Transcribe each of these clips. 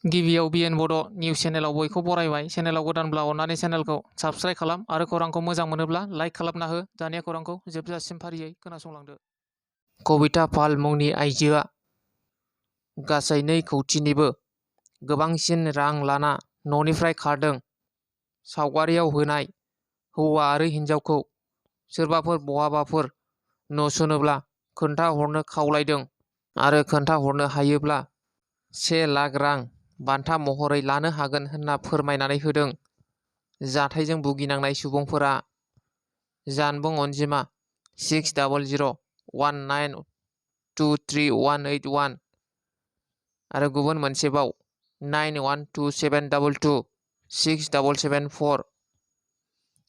गिबियाव बिएन बड' निउस चेनेलाव बयखौ बरायबाय। चेनेलाव गोदानब्ला अननानै चेनेलखौ साबस्क्राइब खालाम आरो खौरांखौ मोजां मोनोब्ला लाइक खालामना हो। दानिया खौरांखौ जोबजासिम फारियै खोनासंलांदो। कबिता पाल मुंनि आइजोआ गासै 2 कौटिनिबो गोबांसिन रां लाना न'निफ्राय खारदों। सावगारियाव होनाय हौवा आरो हिन्जावखौ सोरबाफोर बहाबाफोर नुसनोब्ला खोन्थाहरनो खावलायदों आरो खोन्थाहरनो हायोब्ला 1 लाख रां बान्था महरै लानो हागोन होनना फोरमायनानै होदों। जाथायजों भुगिनांनाय सुबुंफोरा जानबुं अनजिमा 6001923181 आरो गुबुन मोनसेबाव 9127226774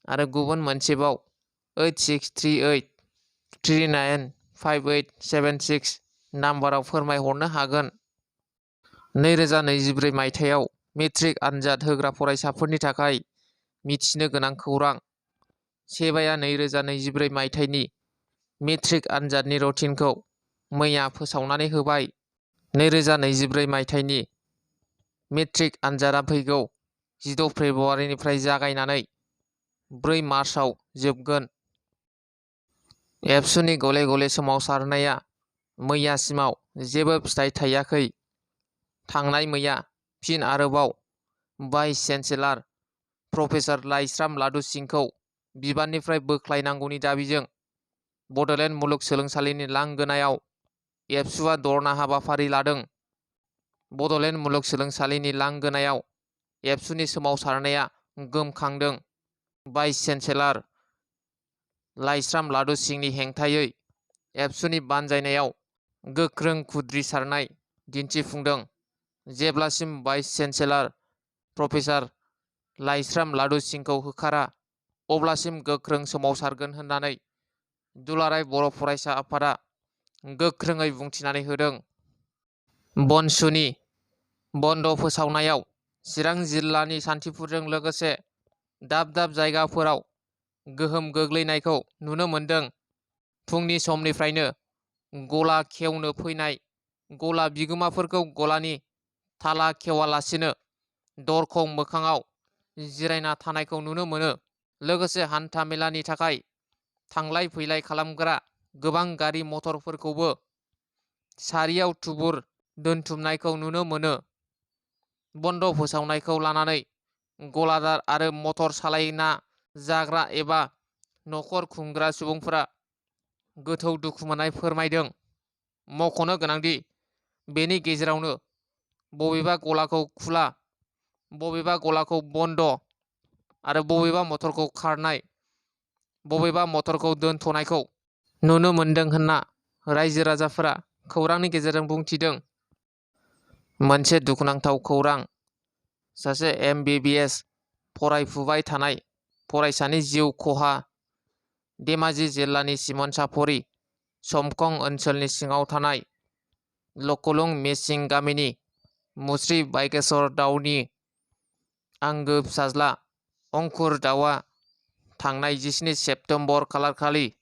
आरो गुबुन मोनसेबाव 8638395876 नाम्बाराव फोरमायहरनो हागोन। 2024 मायथाइयाव मेट्रिक आनजाद होग्रा फरायसाफोरनि थाखाय मिथिनो गोनां खौरां। सेबाया 2024 मायथाइनि मेट्रिक आनजादनि रुटिनखौ मैया फोसावनानै होबाय। 2024 मायथाइनि मेट्रिक आनजादा फैगौ 16 फेब्रुआरिनिफ्राय जागायनानै 4 मार्चआव जोबगोन। एबसुनि गले गले सोमावसारनाया मैयासिमाव जेबो फिथाइ थायाखै। थांनाय मैया फिन आरोबाव भाइस चेन्सेलर प्रफेसार लाइस्राम लादु सिंहखौ बिबाननिफ्राय बोख्लायनांगौनि दाबिजों बड'लेण्ड मुलुगसोलोंसालिनि लांगोनायाव एबसुआ धरना हाबाफारि लादों। बड'लेण्ड मुलुगसोलोंसालिनि लांगोनायाव एबसुनि सोमावसारनाया गोमखांदों। भाइस चेन्सेलर लाइस्राम लादु सिंहनि हेंथायै एबसुनि बानजायनायाव गोख्रों खुद्रिसारनाय दिन्थिफुंदों। जेब्लासिम भाइस चेन्सेलर प्रफेसार लाइस्राम लादु सिंहखौ होखारा अब्लासिम गोख्रों सोमावसारगोन होननानै दुलाराय बर' फरायसा आफादा गोख्रोङै बुंथिनानै होदों। बनसुनि बन्द फोसावनायाव चिरां जिल्लानि सान्थिफुरजों लोगोसे दाब दाब जायगाफोराव गोहोम गोग्लैनायखौ नुनो मोन्दों। फुंनि समनिफ्रायनो गला खेवनो फैनाय गला बिगोमाफोरखौ गलानि थाला खेवालासिनो दरखं मोखाङाव जिरायना थानायखौ नुनो मोनो। लोगोसे हान्था मेलानि थाखाय थांलाय फैलाय खालामग्रा गोबां गारि मटरफोरखौबो सारियाव थुबुर दोनथुमनायखौ नुनो मोनो। बन्द फोसावनायखौ लानानै गलादार आरो मटर सालायना जाग्रा एबा नखर खुंग्रा सुबुंफोरा गोथौ दुखु मोननाय फोरमायदों। मख'नो गोनांदि बेनि गेजेरावनो बबेबा गलाखौ खुला, बबेबा गलाखौ बन्द आरो बबेबा मटरखौ खारनाय, बबेबा मटरखौ दोनथ'नायखौ नुनो मोन्दों होनना रायजो राजाफोरा खौरांनि गेजेरजों बुंथिदों। मोनसे दुखुनांथाव खौरां। सासे MBBS फरायफुबाय थानाय फरायसानि जिउ खहा। धेमाजि जिल्लानि सिमोनसाफुरि समखं ओनसोलनि सिङाव थानाय लखलुं मेसिं गामिनि मुस्रि बायगेश्वर दाउनि आंगो फिसाज्ला अंकुर दाउआ थांनाय 17 सेप्तेम्बर खालारखालि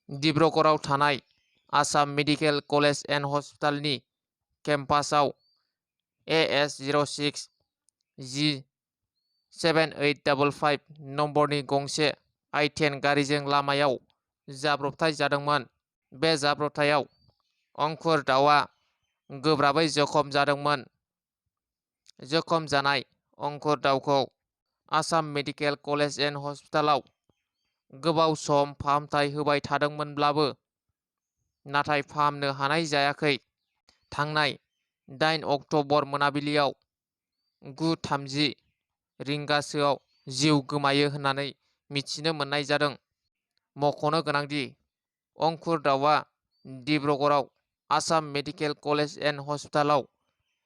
डिब्रुगड़आव थानाय आसाम मेडिकेल कलेज एन्ड हस्पिटालनि केम्पासआव AS06 G7855 नम्बरनि गंसे I-10 गारिजों लामायाव जाब्रबथाय जादोंमोन। बे जाब्रबथायाव अंकुर दाउआ गोब्राबै जखम जादोंमोन। जखम जानाय अंकुर दाउखौ आसाम मेडिकेल कलेज एन्ड हस्पिटालाव गोबाव सम फाहामथाय होबाय थादोंमोनब्लाबो नाथाय फाहामनो हानाय जायाखै। थांनाय 8 अक्ट'बर मोनाबिलियाव 9:30 रिंगासोआव जिउ गोमायो होननानै मिथिनो मोननाय जादों। मख'नो गोनांदि अंकुर दाउआ डिब्रुगड़आव आसाम मेडिकेल कलेज एन्ड हस्पिटालाव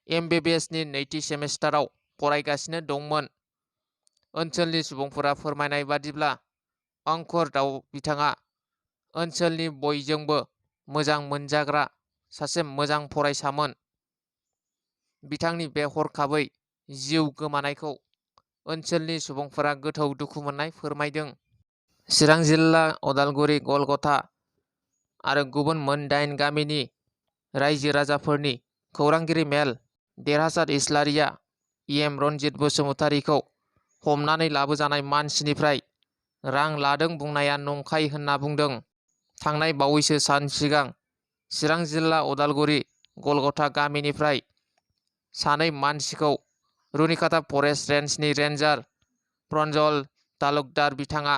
MBBSनि नैथि सेमिस्टाराव फरायगासिनो दंमोन। ओनसोलनि सुबुंफोरा फोरमायनाय बादिब्ला अंकुर दाउ बिथाङा ओनसोलनि बयजोंबो मोजां मोनजाग्रा सासे मोजां फरायसामोन। बिथांनि बे हरखाबै जिउ गोमानायखौ ओनसोलनि सुबुंफोरा गोथौ दुखु मोननाय फोरमायदों। चिरां जिल्ला अदालगुरि गलगथा आरो गुबुन मोन 8 गामिनि रायजो राजाफोरनि खौरांगिरि मेल देरहासार इस्लारिया EM रनजित बसुमतारीखौ हमनानै लाबोजानाय मानसिनिफ्राय रां लादों बुंनाया नंखाय होनना बुंदों। थांनाय बावैसो सान सिगां चिरां जिल्ला उदालगुरि गलगथा गामिनिफ्राय सानै मानसिखौ रुनिखाता फरेस्ट रेन्जनि रेन्जार प्रन्जल तालुकदार बिथाङा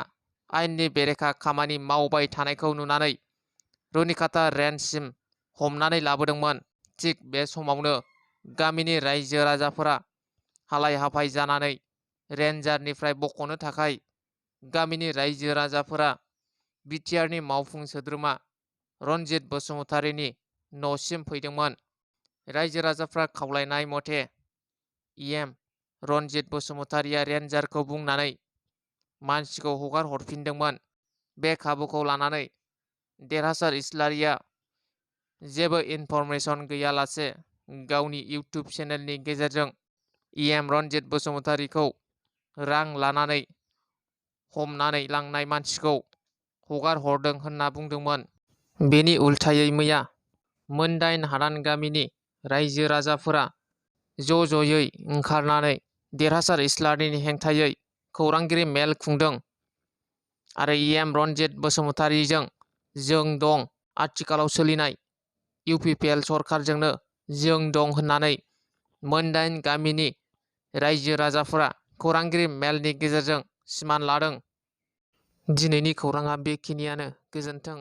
आयेननि बेरेखा खामानि मावबाय थानायखौ नुनानै रुनिखाता रेन्जसिम हमनानै लाबोदोंमोन। थिग बे समावनो गामिनि रायजो राजाफोरा हालाय हाफाय जानानै रेन्जारनिफ्राय बख'नो थाखाय गामिनि रायजो राजाफोरा बिटिआरनि मावफुं सोद्रोमा रनजित बसुमतारीनि न'सिम फैदोंमोन। रायजो राजाफ्रा खावलायनाय मथे EM रनजित बसुमतारीया रेन्जारखौ बुंनानै मानसिखौ हगार हरफिनदोंमोन। बे खाबुखौ लानानै देरहासार इस्लारिया जेबो इनफरमेसन गैयालासे गावनि इउटिउब चेनेलनि गेजेरजों EM रनजित बसुमतारीखौ रां लानानै हमनानै लांनाय मानसिखौ हगार हरदों होनना बुंदोंमोन। बेनि उल्थायै मैया मोनदाइन हादान गामिनि रायजो राजाफोरा ज'ज'यै ओंखारनानै देरहासार इस्लारिनि हेंथायै खौरांगिरि मेल खुंदों आरो EM रनजित बसुमतारीजों जों दं, आथिखालाव सोलिनाय UPPL सरखारजोंनो जों दं होननानै मोनदाइन गामिनि रायजो राजाफोरा खौरांगिरि मेलनि गेजेरजों सिमान लादों। दिनैनि खौराङा बेखिनियानो। गोजोन्थों।